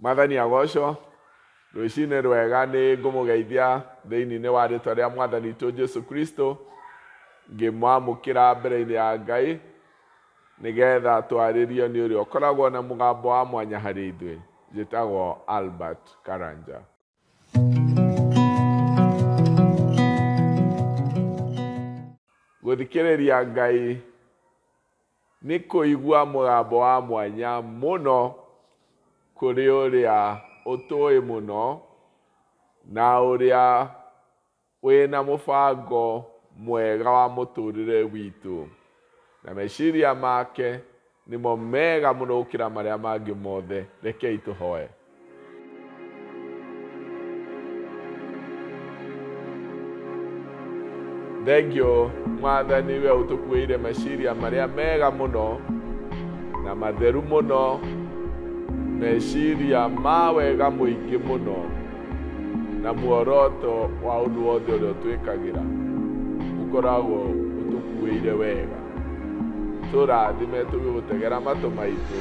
Mwathani agocwo. Rũcinĩ rwega nĩ ngũmũgeithia thĩinĩ wa rĩtwa rĩa Mwathani witũ Jesu Kristo, ngĩmwamũkĩra mbere-inĩ ya Ngai nĩgetha twarĩrio nĩ ũrĩa ũkoragwo na mũgambo wa mwanya harĩ ithuĩ. Njĩtagwo Albert Karanja. Gũthikĩrĩria Ngai nĩ kũigua mũgambo wa mwanya mũno kũrĩ ũrĩa ũtũĩ mũno na ũrĩa wĩna mũbango mwega wa mũtũrĩre witũ, na meciria make nĩmo mega mũno gũkĩra marĩa mangĩ mothe. Rekei tũhoe. Thengio Mwathani, we ũtũkuĩire meciria marĩa mega mũno na matheru mũno, meciria ma wega mũingĩ mũno na muoroto wa ũndũ wothe ũrĩa ũtwĩkagĩra ũkoragwo ũtũkuĩire wega. Tũrathime tũgĩgũtegera matũ maitũ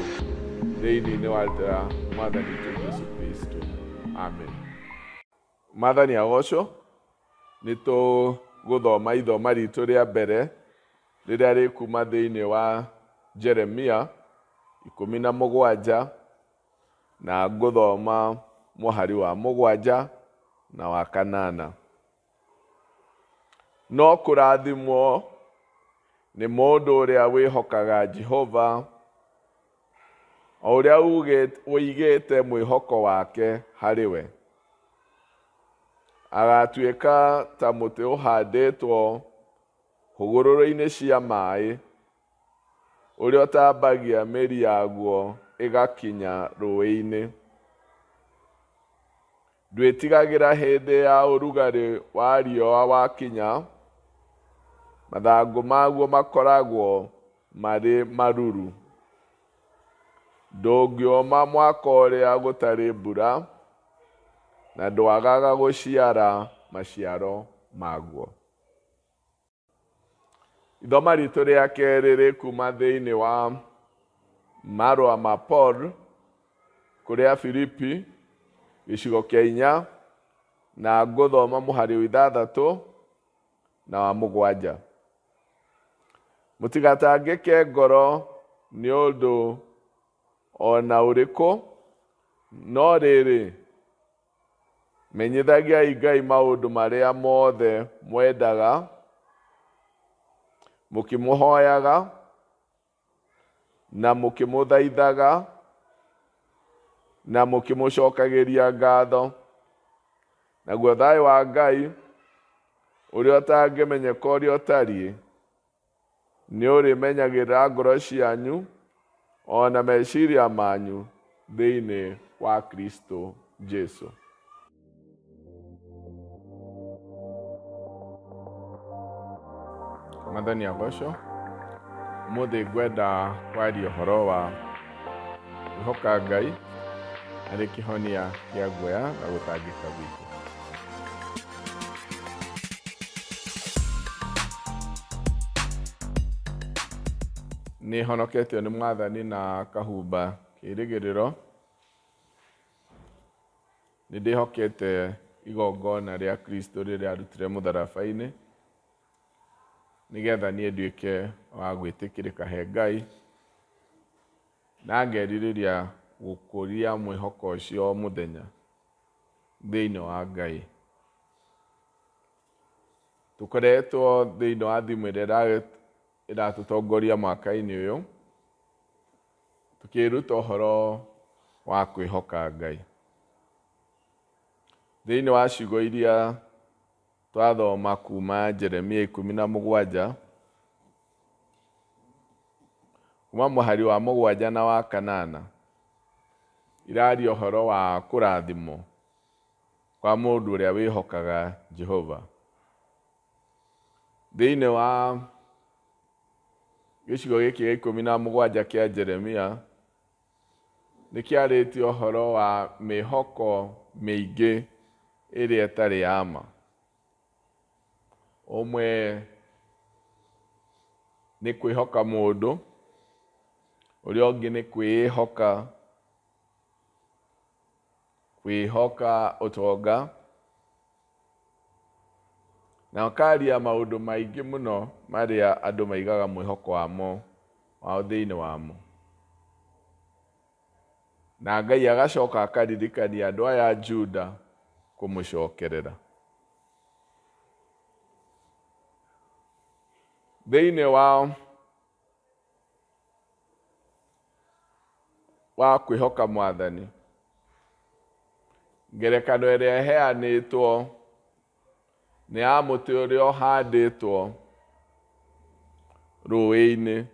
thĩinĩ wa rĩtwa rĩa Mwathani witũ Jesu Kristo. Amen. Mwathani agocwo. Nĩ tũgũthoma ithoma ritũ rĩa mbere rĩrĩa rĩkuma thĩinĩ wa Jeremia 17, na ngũthoma mũhari wa 7 na wa 8. No kũrathimwo nĩ mũndũ ũrĩa wĩhokaga Jehova, o ũrĩa ũigĩte mwĩhoko wake harĩ we. Agatuĩka ta mũtĩ ũhandĩtwo hũgũrũrũ-inĩ cia maĩ, ũrĩa ũtambagia mĩri yaguo ĩgakinya rũĩ-inĩ. Ndwĩtigagĩra hĩndĩ ya ũrugarĩ wa riũa wakinya, mathangũ maguo makoragwo marĩ maruru. Ndũngĩũma mwaka ũrĩa gũtarĩ mbura, na ndwagaga gũciara maciaro maguo. Ithoma ritũ rĩa kerĩ rĩkuma thĩinĩ wa marũa ma Paul kũrĩ Filipi gĩcigo kĩa 4, na ngũthoma mũhari wa 6 na wa 7. Mũtigatangĩke ngoro nĩ ũndũ ona ũrĩkũ, no rĩrĩ, menyithagiai Ngai maũndũ marĩa mothe mwendaga, mũkĩmũhoyaga na mũkĩmũthaithaga na mũkĩmũcokagĩria ngatho. Naguo thayũ wa Ngai ũrĩa ũtangĩmenyeka ũrĩa ũtariĩ nĩ ũrĩmenyagĩrĩra ngoro cianyu ona meciria manyu thĩinĩ wa Kristo Jesu. Mwathani agocwo. Ũmũthĩ ngwenda kwaria ũhoro wa kwĩhoka Ngai arĩ kĩhonia kĩa guoya na gũtangĩka gwitũ. Nĩ honoketio nĩ Mwathani na kahumba kĩĩrĩgĩrĩro. Nĩ ndĩhokete igongona rĩa Kristo rĩrĩa arutire mũtharaba-inĩ, nĩgetha niĩ nduĩke wa gwĩtĩkĩrĩka he Ngai, na ngerirĩria gũkũria mwĩhoko ũcio o mũthenya thĩinĩ wa Ngai. Tũkoretwo thĩinĩ wa thimũ ĩrĩa ĩratũtongoria mwaka-inĩ ũyũ, tũkĩruta ũhoro wa kwĩhoka Ngai. Thĩinĩ wa ciugo iria twathoma kuma Jeremia 17, kuma mũhari wa 7 na wa 8, iraria ũhoro wa kũrathimwo kwa mũndũ ũrĩa wĩhokaga Jehova. Thĩinĩ wa gĩcigo gĩkĩ gĩa 17 kĩa Jeremia nĩ kĩarĩtie ũhoro wa mĩhoko mĩingĩ ĩrĩa ĩtarĩ ya ma. Ũmwe nĩ kwĩhoka mũndũ, ũrĩa ũngĩ nĩ kwĩĩhoka, Kwĩhoka ũtonga, na ũkaria maũndũ maingĩ mũno marĩa andũ maigaga mwĩhoko wamo wao thĩinĩ wamo. Na Ngai agacoka akaririkania andũ aya a Juda kũmũcokerera. Thĩinĩ wa kwĩhoka Mwathani, ngerekano ĩrĩa ĩheanĩtwo nĩ ya mũtĩ ũrĩa ũhandĩtwo rũĩ-inĩ,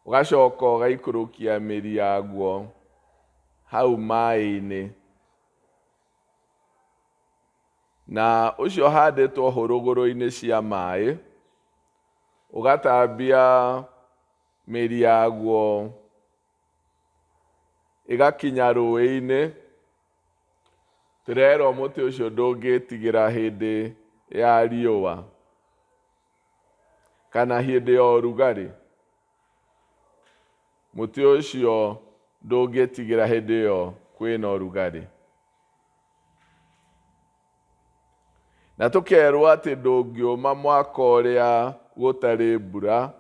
ũgacoka ũgaikũrũkia mĩri yaguo hau maĩ-inĩ, na ũcio ũhandĩtwo hũrũgũrũ-inĩ cia maĩ, ũgatambia mĩri yaguo ĩgakinya rũĩ-inĩ. Tũrerwo mũtĩ ũcio ndũngĩtigĩra hĩndĩ ya riũa kana hĩndĩ ya ũrugarĩ. Mũtĩ ũcio ndũngĩtigĩra hĩndĩ ĩyo kwĩna ũrugarĩ. Na tũkerwo atĩ ndũngĩũma mwaka ũrĩa gũtarĩ mbura,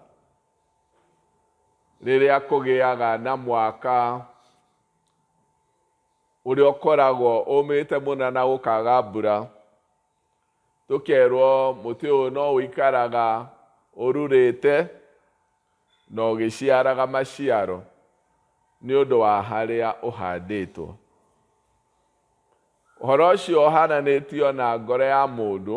rĩrĩa kũgĩaga na mwaka ũrĩa ũkoragwo ũmĩte mũno na gũkaga mbura. Tũkerwo mũtĩ ũyũ no ũikaraga ũrurĩte na ũgĩciaraga maciaro nĩ ũndũ wa harĩa ũhandĩtwo. Ũhoro ũcio ũhananĩtio na ngoro ya mũndũ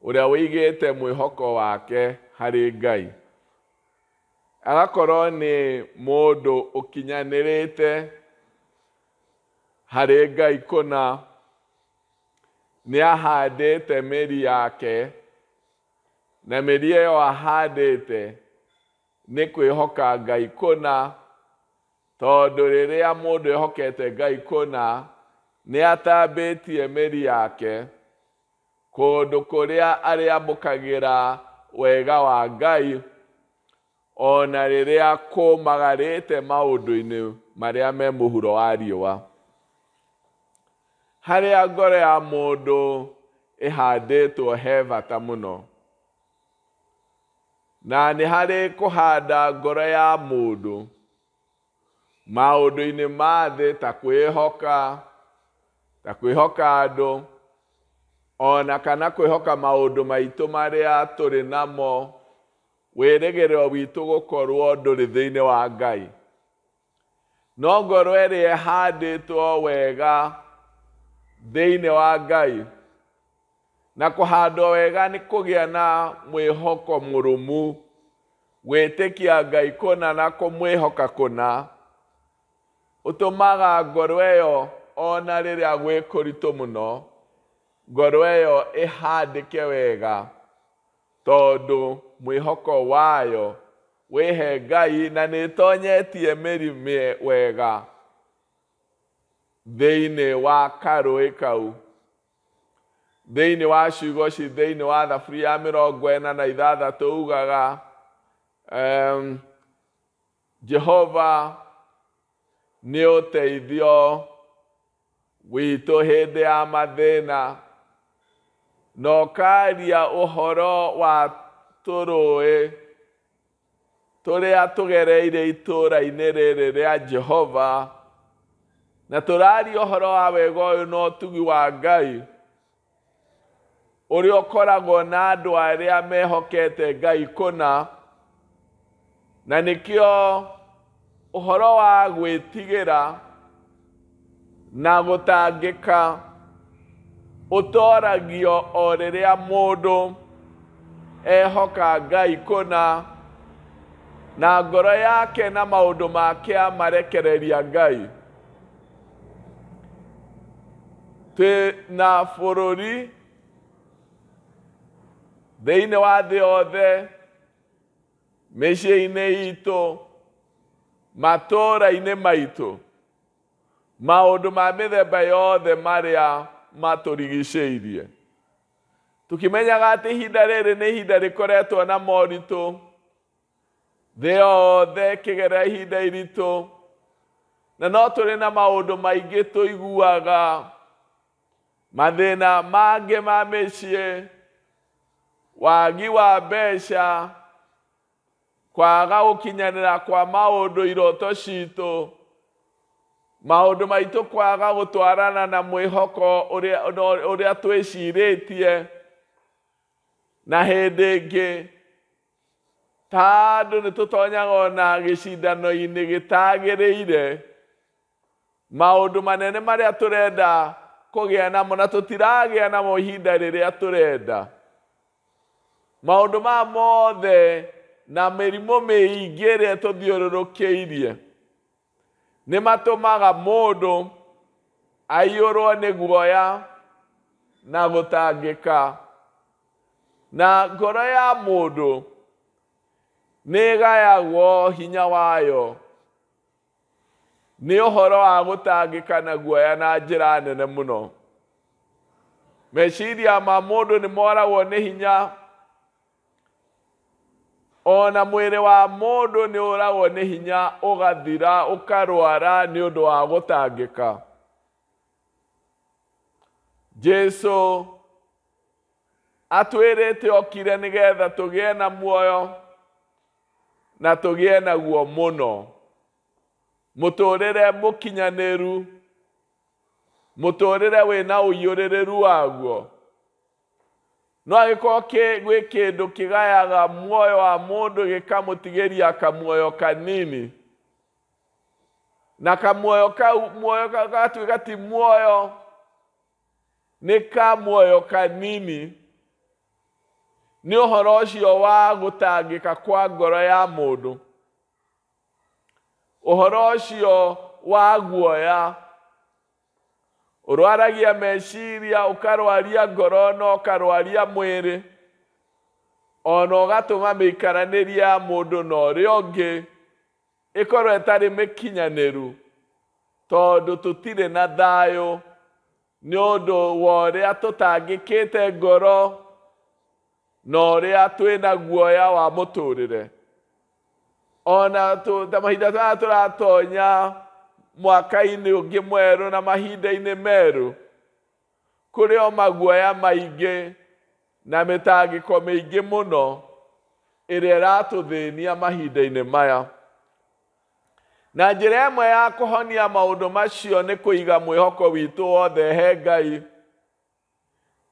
ũrĩa wĩigĩte mwĩhoko wake harĩ Ngai, agakorwo nĩ mũndũ ũkinyanĩrĩte harĩ Ngai kũna, nĩ ahandĩte mĩri yake, na mĩri ĩyo ahandĩte nĩ kwĩhoka Ngai kũna, tondũ rĩrĩa mũndũ ehokete Ngai kũna, nĩ atambĩtie mĩri yake kũndũ kũrĩa arĩamũkagĩra wega wa Ngai, ona rĩrĩa kũmagarĩte maũndũ-inĩ marĩa me mũhuro wa riũa. Harĩa ngoro ya mũndũ ĩhandĩtwo he bata mũno, na nĩ harĩ kũhanda ngoro ya mũndũ maũndũ-inĩ ma thĩ ta kwĩhoka andũ, ona kana kwĩhoka maũndũ maitũ marĩa tũrĩ namo, wĩrĩgĩrĩro witũ gũkorwo ndũrĩ thĩinĩ wa Ngai. No ngoro ĩrĩa ĩhandĩtwo wega thĩinĩ wa Ngai, na kũhandwo wega nĩ kũgĩa na mwĩhoko mũrũmu, gwĩtĩkia Ngai kũna na kũmwĩhoka kũna, ũtũmaga ngoro ĩyo ona rĩrĩa gwĩ kũritũ mũno, ngoro ĩyo ĩhandĩke wega, tondũ mwĩhoko wayo wĩhe Ngai na nĩ ĩtonyetie mĩri wega thĩinĩ wa karũĩ kau. Thĩinĩ wa ciugo ci thĩinĩ wa Thaburi ya 46 ugaga, Jehova nĩ ũteithio witũ hĩndĩ ya mathĩna, na ũkaria ũhoro wa tũrũĩ tũrĩa tũgereire itũũra-inĩ rĩrĩ rĩa Jehova, na tũraria ũhoro wa wega ũyũ na ũtugi wa Ngai ũrĩa ũkoragwo na andũ arĩa mehokete Ngai kũna. Na nĩkĩo ũhoro wa gwĩtigĩra na gũtangĩka ũtoragio o rĩrĩa mũndũ ehoka Ngai kũna, na ngoro yake na maũndũ make amarekereria Ngai. Twĩ na bũrũri thĩinĩ wa thĩ yothe, mĩciĩ-inĩ itũ, matũũra-inĩ maitũ, maũndũ ma mĩthemba yothe marĩa matũrigicĩirie, tũkĩmenyaga atĩ ihinda rĩrĩ nĩ ihinda rĩkoretwo na moritũ, thĩ yothe ĩkĩgerera ihinda iritũ, Na no tũrĩ na maũndũ maingĩ tũiguaga, mathĩna mangĩ ma mĩciĩ, wagi wa mbeca, kwaga gũkinyanĩra kwa maũndũ iroto citũ, maũndũ maitũ kwaga gũtwarana na mwĩhoko ũrĩa twĩcirĩtie, na hĩndĩ ĩngĩ tondũ nĩ tũtonyaga ona gĩcindano-inĩ gĩtagĩrĩire, maũndũ manene marĩa tũrenda kũgĩa namo na tũtiragĩa namo ihinda rĩrĩa tũrenda. Maũndũ maya mothe na mĩrimũ mĩingĩ ĩrĩa tũthiũrũrũkĩirie nĩ matũmaga mũndũ aiyũrwo nĩ guoya na gũtangĩka. Na ngoro ya mũndũ nĩ ĩgayagwo hinya wayo nĩ ũhoro wa gũtangĩka na guoya na njĩra nene mũno. Meciria ma mũndũ nĩ moragwo nĩ hinya, ona mwĩrĩ wa mũndũ nĩ ũragwo nĩ hinya ũgathira ũkarwara nĩ ũndũ wa gũtangĩka. Jesu atwĩrĩte okire nĩgetha tũgĩe na muoyo na tũgĩe naguo mũno, mũtũrĩre mũkinyanĩru, mũtũrĩre wĩna ũiyũrĩrĩru waguo. No angĩkorwo gwĩ kĩndũ kĩgayaga muoyo wa mũndũ gĩkamũtigĩria kamuoyo kanini, na kamuoyo kau muoyo gatuĩka ti muoyo, nĩ kamuoyo kanini, nĩ ũhoro ũcio wa gũtangĩka kwa ngoro ya mũndũ, ũhoro ũcio wa guoya, ũrwaragia meciria, ũkarwaria ngoro na ũkarwaria mwĩrĩ, ona ũgatũma mĩikaranĩrie ya mũndũ na ũrĩa ũngĩ ĩkorwo ĩtarĩ mĩkinyanĩru, tondũ tũtirĩ na thayũ nĩ ũndũ wa ũrĩa tũtangĩkĩte ngoro na ũrĩa twĩna guoya wa mũtũrĩre. Ona ta mahinda maya tũratonya mwaka-inĩ ũngĩ mwerũ na mahinda-inĩ merũ, kũrĩ o maguoya maingĩ na mĩtangĩko mĩingĩ mũno ĩrĩa ĩratũthĩnia mahinda-inĩ maya. Na njĩra ĩmwe ya kũhonia maũndũ macio nĩ kũiga mwĩhoko witũ wothe he Ngai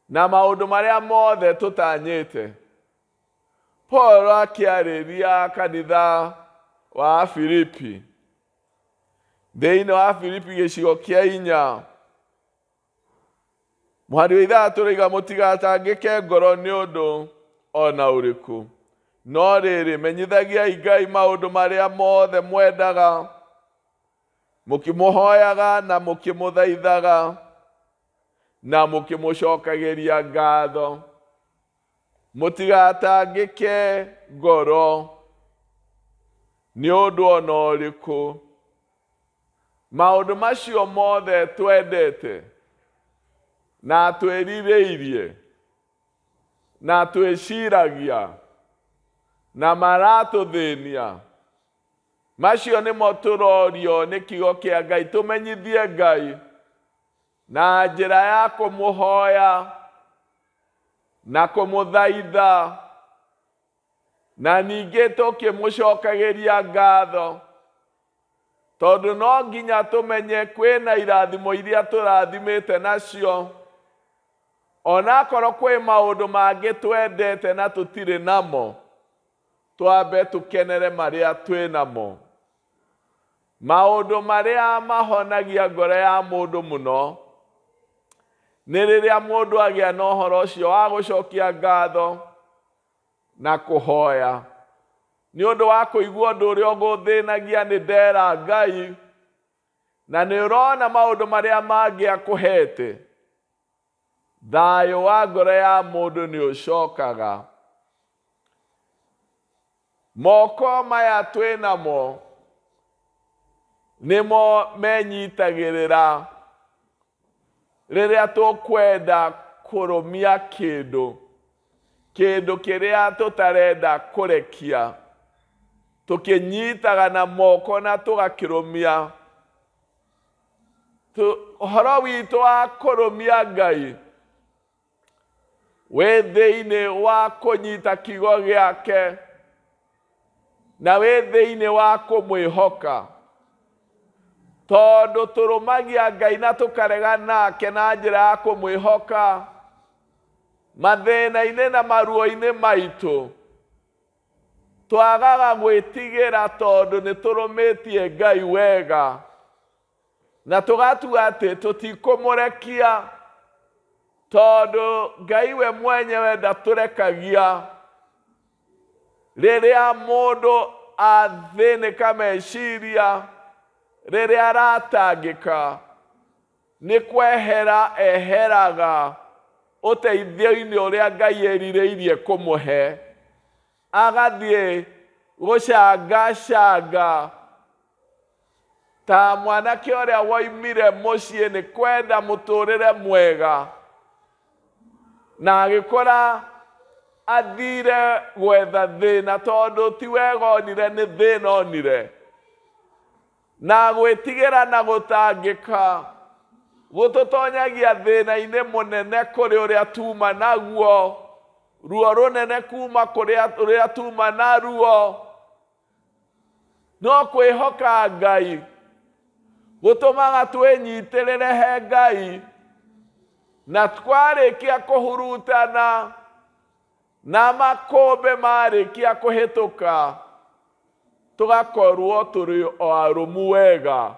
na maũndũ marĩa mothe tũtanyĩte. Paul akĩarĩria kanitha wa Filipi, thĩinĩ wa Filipi gĩcigo kĩa 4 mũhari wa 6 rĩiga, mũtigatangĩke ngoro nĩ ũndũ ona ũrĩkũ, no rĩrĩ menyithagiai Ngai maũndũ marĩa mothe mwendaga, mũkĩmũhoyaga na mũkĩmũthaithaga na mũkĩmũcokagĩria ngatho. Mũtigatangĩke ngoro nĩ ũndũ ona ũrĩkũ. Maũndũ macio mothe twendete na twĩrirĩirie na twĩciragia na maratũthĩnia, macio nĩmo tũrorio nĩ kiugo kĩa Ngai tũmenyithie Ngai na njĩra ya kũmũhoya na kũmũthaitha na ningĩ tũkĩmũcokagĩria ngatho, tondũ no nginya tũmenye kwĩna irathimo iria tũrathimĩte nacio, onakorwo kwĩ maũndũ mangĩ twendete na tũtirĩ namo, twambe tũkenere marĩa twĩ namo. Maũndũ marĩa mahonagia ngoro ya mũndũ mũno nĩ rĩrĩa mũndũ agĩa na ũhoro ũcio wa gũcokia ngatho na kũhoya, nĩ ũndũ wa kũigua ũndũ ũrĩa ũgũthĩnagia nĩ ndera Ngai, na nĩ ũrona maũndũ marĩa mangĩ akũhete. Thayũ wa ngoro ya mũndũ nĩ ũcokaga. Moko maya twĩ namo nĩmo menyitagĩrĩra rĩrĩa tũkwenda kũrũmia kĩndũ, kĩndũ kĩrĩa tũtarenda kũrekia, tũkĩnyitaga na moko na tũgakĩrũmia. Ũhoro witũ wa kũrũmia Ngai wĩ thĩinĩ wa kũnyita kiugo gĩake na wĩ thĩinĩ wa kũmwĩhoka, tondũ tũrũmagia Ngai na tũkarega nake na njĩra ya kũmwĩhoka mathĩna-inĩ na maruo-inĩ maitũ. Twagaga gwĩtigĩra tondũ nĩ tũrũmĩtie Ngai wega na tũgatua atĩ tũtikũmũrekia, tondũ Ngai we mwenyewe ndatũrekagia. Rĩrĩa mũndũ athĩnĩka meciria, rĩrĩa aratangĩka, nĩ kwehera eheraga ũteithio-inĩ ũrĩa Ngai erirĩirie kũmũhe, agathiĩ gũcangacanga ta mwanake ũrĩa woimire mũciĩ nĩ kwenda mũtũrĩre mwega, na agĩkora athire gwetha thĩna tondũ ti wega onire, nĩ thĩna onire. Na gwĩtigĩra na gũtangĩka gũtũtonyagia thĩna-inĩ mũnene kũrĩ ũrĩa tuma naguo, ruo rũnene kuma kũrĩ ũrĩa tuma naruo. No kwĩhoka Ngai gũtũmaga twĩnyitĩrĩre he Ngai, na twarĩkia kũhurutana na makũmbĩ marĩkia kũhĩtũka, tũgakorwo tũrĩ o arũmu wega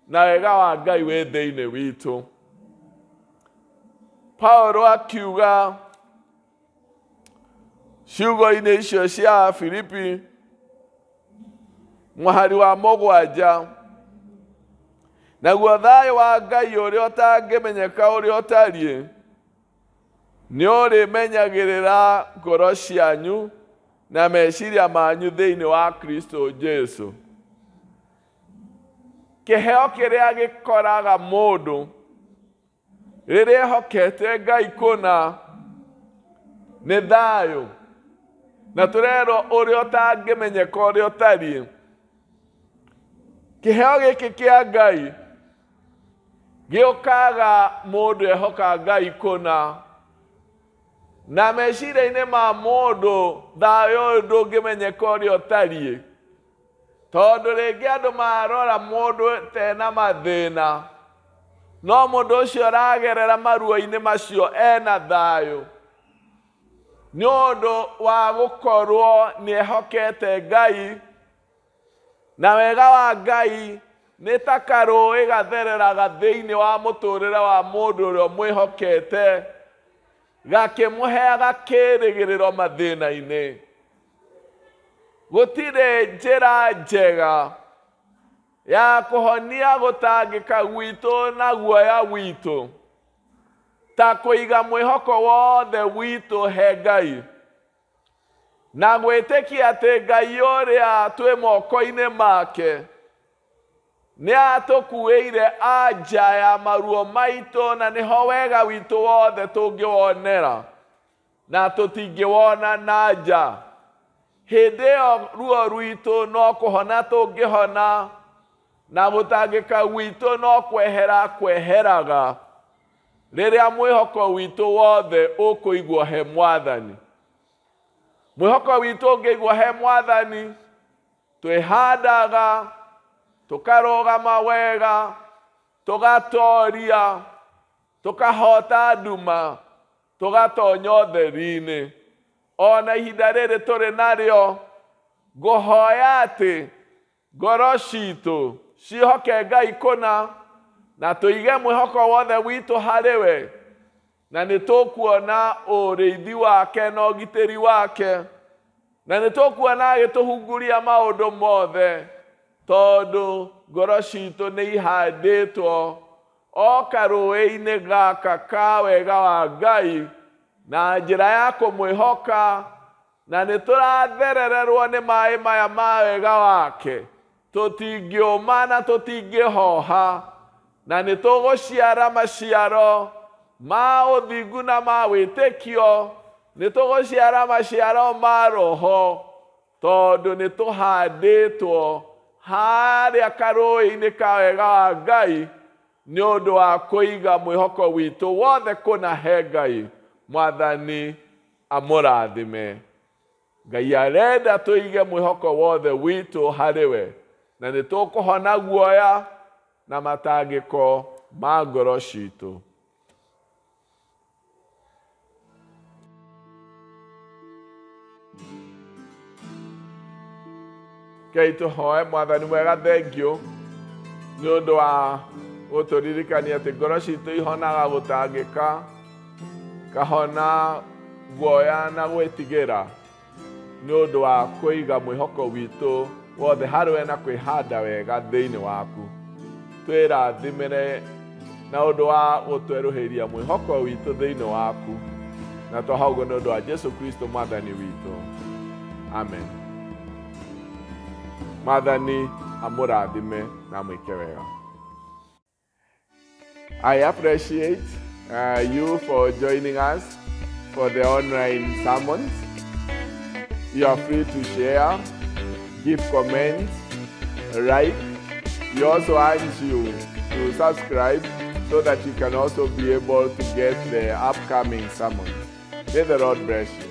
na wega wa Ngai wĩ thĩinĩ witũ. Paulo akiuga ciugo-inĩ icio cia Filipi mũhari wa 7, naguo thayũ wa Ngai ũrĩa ũtangĩmenyeka ũrĩa ũtariĩ nĩ ũrĩmenyagĩrĩra ngoro cianyu na meciria manyu thĩinĩ wa Kristo Jesu. Kĩheo kĩrĩa gĩkoraga mũndũ rĩrĩa ehokete Ngai kũna nĩ thayũ, na tũrerwo ũrĩa ũtangĩmenyeka ũrĩa ũtariĩ. Kĩheo gĩkĩ kĩa Ngai gĩũkaga mũndũ ehoka Ngai kũna, na meciria-inĩ ma mũndũ thayũ ũyũ ndũngĩmenyeka ũrĩa ũtariĩ, tondũ rĩngĩ andũ marora mũndũ tena mathĩna, no mũndũ ũcio ũragerera maruo-inĩ macio ena thayũ nĩ ũndũ wa gũkorwo nĩ ehokete Ngai, na wega wa Ngai nĩ ta karũĩ gathereraga thĩinĩ wa mũtũrĩre wa mũndũ ũrĩa ũmwĩhokete, gakĩmũheaga kĩĩrĩgĩrĩro mathĩna-inĩ. Gũtirĩ njĩra njega ya kũhonia gũtangĩka gwitũ na guoya witũ ta kũiga mwĩhoko wothe witũ he Ngai, na gwĩtĩkia atĩ Ngai ũrĩa twĩ moko-inĩ make nĩ atũkuĩire anja ya maruo maitũ, na nĩho wega witũ wothe tũngĩwonera, na tũtingĩwona na nja. Hĩndĩ ĩyo ruo rwitũ no kũhona tũngĩhona, na gũtangĩka gwitũ no kwehera kweheraga rĩrĩa mwĩhoko witũ wothe ũkũigwo he Mwathani. Mwĩhoko witũ ũngĩigwo he Mwathani, twĩhandaga, tũkarũgama wega, tũgatoria, tũkahota nduma, tũgatonya ũtheri-inĩ. Ona ihinda rĩrĩ tũrĩ narĩo, ngũhoya atĩ ngoro citũ ciĩhoke Ngai kũna, na tũige mwĩhoko wothe witũ harĩ we, na nĩ tũkuona ũrĩithi wake na ũgitĩri wake, na nĩ tũkuona agĩtũhunguria maũndũ mothe, tondũ ngoro citũ nĩ ihandĩtwo o karũĩ-inĩ gaka ka wega wa Ngai na njĩra ya kũmwĩhoka, na nĩ tũratherererwo nĩ maĩ maya ma wega wake. Tũtingĩũma na tũtingĩhoha, na nĩ tũgũciara maciaro ma ũthingu na ma wĩtĩkio, nĩ tũgũciara maciaro ma Roho, tondũ nĩ tũhandĩtwo harĩa karũĩ-inĩ ka wega wa Ngai Nĩ ũndũ wa kũiga mwĩhoko witũ wothe kũna he Ngai. Mwathani amũrathime. Ngai arenda tũige mwĩhoko wothe witũ harĩ we, na nĩ tũkũhona guoya na matangĩko ma ngoro citũ. Ngai tũhoe. Mwathani mwega, thengiũ nĩ ũndũ wa gũtũririkania atĩ ngoro citũ ihonaga gũtangĩka, ikahona guoya na gwĩtigĩra nĩ ũndũ wa kũiga mwĩhoko witũ wothe harĩ we na kwĩhanda wega thĩinĩ waku. Twĩrathimĩre na ũndũ wa gũtwerũhĩria mwĩhoko witũ thĩinĩ waku, na twaha ũguo nĩ ũndũ wa Jesu Kristo Mwathani witũ. Amen. Mwathani amũrathime na amwĩke wega. I appreciate you for joining us for the online sermons. You are free to share, give comments, like. We also urge you to subscribe so that you can also be able to get the upcoming sermons. May the Lord bless you.